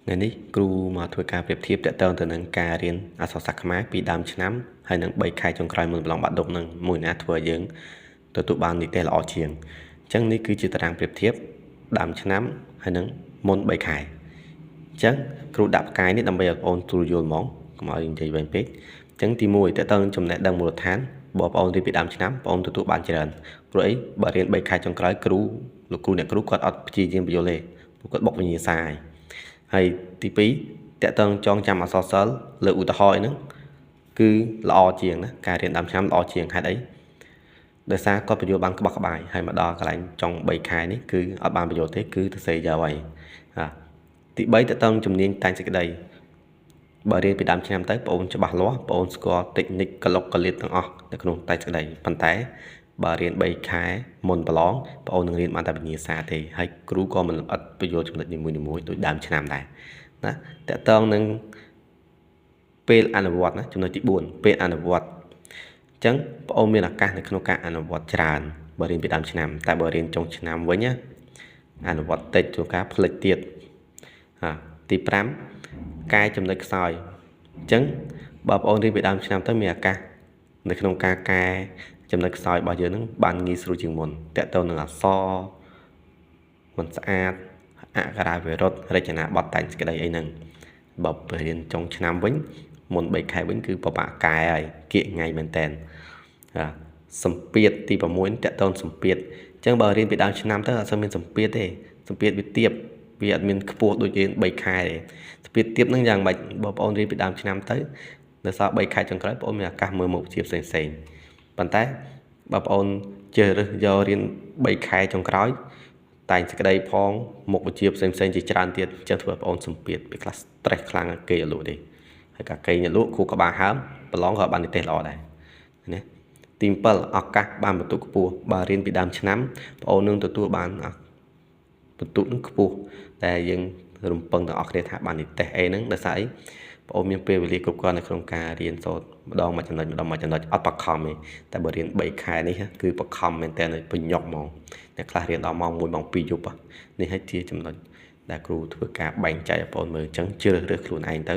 ថ្ងៃនេះគ្រូមកធ្វើការប្រៀបធៀបតកតងទៅនឹងការរៀនអក្សរសាស្ត្រខ្មែរពីដើមឆ្នាំហើយនឹង3ខែចុងក្រោយមុនប្រឡងបាក់ឌុបនឹងមួយណាធ្វើឲ្យយើងទទួលបាននិទេសល្អជាងអញ្ចឹងនេះគឺជាតារាងប្រៀបធៀបដើមឆ្នាំហើយនឹងមុន3ខែអញ្ចឹងគ្រូដាក់ផ្កាយនេះដើម្បីឲ្យបងប្អូនទូលយល់ហ្មងកុំឲ្យនិយាយវែងពេកអញ្ចឹងទី1តកតងចំណេះដឹងមូលដ្ឋានបើបងប្អូនរៀនពីដើមឆ្នាំបងប្អូនទទួលបានច្រើនព្រោះអីបើរៀន3ខែចុងក្រោយគ្រូលោកគ្រូអ្នកគ្រូគាត់អត់ព្យាយាមបញ្យល់ទេព្រោះគាត់បុកវិញ្ញាសាហើយហើយទី2តកតងចងចាំអក្សរសិល្ប៍លើឧទាហរណ៍អីហ្នឹងគឺល្អជាងណាការរៀនដើមឆ្នាំល្អជាងហេតុអីដោយសារគាត់បញ្យល់បានក្បោះក្បាយហើយមកដល់កន្លែងចុង3ខែនេះគឺអត់បានបញ្យល់ទេគឺទៅសេយកហើយទី3តកតងជំនាញតែងសេចក្តីបើរៀនពីដើមឆ្នាំទៅបងអូនច្បាស់លាស់បងអូនស្គាល់តិចនិកកលុកកលៀតទាំងអស់នៅក្នុងតែងសេចក្តីប៉ុន្តែបើរៀន3ខែមុនប្រឡងបងអូននឹងរៀនបានតែវិញ្ញាសាទេហើយគ្រូក៏មិនលម្អិតបញ្យល់ចំណុចនីមួយៗដូចដើមឆ្នាំដែរណាតកតងនឹងពេលអនុវត្តណាចំណុចទី4ពេលអនុវត្តអញ្ចឹងបងអូនមានឱកាសនៅក្នុងការអនុវត្តច្រើនបើរៀនពីដើមឆ្នាំតែបើរៀនចុងឆ្នាំវិញណាអនុវត្តតិចជួនកាលភ្លេចទៀតទី5កែចំណុចខ្សោយអញ្ចឹងបើបងប្អូនរៀនពីដើមឆ្នាំទៅមានឱកាសនៅក្នុងការកែចំណុចខ្សោយរបស់យើងនឹងបានងាយស្រួលជាងមុនតកទៅនឹងអក្សរមិនស្អាតអក្ខរាវិរុទ្ធរចនាបថតែងសេចក្តីអីហ្នឹងបើរៀនចុងឆ្នាំវិញមុន3ខែវិញគឺពិបាកកែហើយគៀកថ្ងៃមែនតែនសម្ពាធទី6តកតូនសម្ពាធអញ្ចឹងបើរៀនពីដើមឆ្នាំទៅអត់សូវមានសម្ពាធទេសម្ពាធវាទាបវាអត់មានខ្ពស់ដូចរៀន3ខែទេសម្ពាធទាបហ្នឹងយ៉ាងម៉េចបើបងប្អូនរៀនពីដើមឆ្នាំទៅនៅសល់3ខែចុងក្រោយបងប្អូនមានឱកាសមើលមុខវិជ្ជាផ្សេងផ្សេងប៉ុន្តែបើបងប្អូនជ្រើសរើសយករៀន3ខែចុងក្រោយតែងសេចក្តីផងមុខវិជ្ជាផ្សេងផ្សេងជាច្រើនទៀតអញ្ចឹងធ្វើឲ្យបងប្អូនសម្ពាធពេលខ្លះ stress ខ្លាំងគេឲ្យលក់ទេហើយកាគេលក់គូក្បាលហើមប្រឡងក៏បាននិទេសល្អដែរណាទី7ឱកាសបានបន្ទុកខ្ពស់បើរៀនពីដើមឆ្នាំបងអូននឹងទទួលបានបន្ទុកនឹងខ្ពស់តែយើងរំពឹងទាំងអស់គ្នាថាបាននិទេសអីហ្នឹងដោយសារអីបងអូនមានពេលវេលាគ្រប់គ្រាន់នៅក្នុងការរៀនសូត្រម្ដងមួយចំណុចម្ដងមួយចំណុចអត់បខំទេតែបើរៀន3ខែនេះគឺបខំមែនតើបញ្ញប់ហ្មងអ្នកខ្លះរៀនដល់ម៉ោង1ម៉ោង2យប់នេះហើយជាចំណុចដែលគ្រូធ្វើការបែងចែកឲ្យបងអូនមើលអញ្ចឹងជ្រើសរើសខ្លួនឯងទៅ